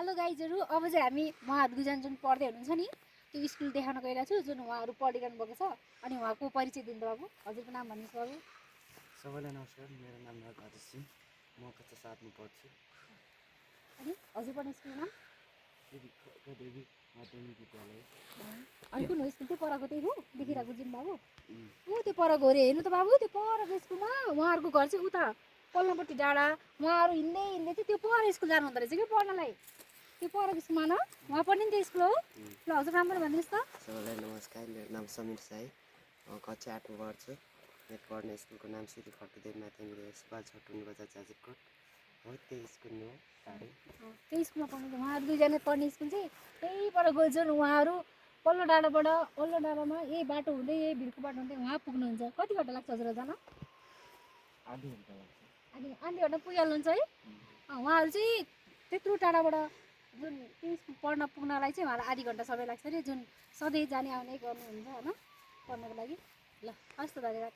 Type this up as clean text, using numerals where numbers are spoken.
Hello गाइजहरू, अब चाहिँ हामी उहाँहरू दुईजना जुन पढ्दै हुनुहुन्छ नि त्यो स्कुल देखाउन गइरहेको छु जुन उहाँहरू पढिरहनु भएको छ। अनि उहाँको परिचय दिनु बाबु, हजुरको नाम भन्नुहोस् बाबु। सबैलाई नमस्कार, मेरो नाम राजेश सिंह, म कक्षा 7 मा पढ्छु। अनि हजुर पढ्ने स्कुलको नाम देवी माध्यमिक विद्यालय। अनि कुन हो स्कुल? त्यो परको त्यही हो देखिरहेको जुन बाबु, ऊ त्यो परको अरे। हेर्नु त बाबु, त्यो परको स्कुलमा उहाँहरूको घर चाहिँ उता पल्लोपट्टि डाँडा। उहाँहरू हिँड्दै हिँड्दै चाहिँ त्यो पर स्कुल जानु हुँदो रहेछ कि पढ्नलाई। त्यो परको स्कुलमा न उहाँ पढ्ने नि त्यो स्कुल हो। ल हजुर नाम पनि भनिदिनुहोस् त। सबैलाई नमस्कार, मेरो नाम समीर साई, म कक्षा 8 मा पढ्छु। मेरो पढ्ने स्कुलको नाम श्री खड्गदेव माध्यमिक विद्यालय सुभाष छोटुन बजार जाजरकोट हो। त्यही स्कुल हो। त्यही स्कुलमा पढ्नु। उहाँहरू दुईजना पढ्ने स्कुल चाहिँ त्यही पर गयो जुन उहाँहरू पल्लो डाँडाबाट पल्लो डाँडामा यही बाटो हुँदै यही भिरको बाटो हुँदै उहाँ पुग्नुहुन्छ। कति घन्टा लाग्छ हजुर जान? आधी घन्टा लाग्छ। आधी घन्टा पुगिहाल्नुहुन्छ है। उहाँहरू चाहिँ त्यत्रो टाढाबाट जुन त्यो स्कुल पढ्न पुग्नलाई चाहिँ उहाँलाई आधी घन्टा समय लाग्छ अरे, जुन सधैँ जाने आउने गर्नुहुन्छ होइन पढ्नको लागि। ल हस् त, धन्यवाद।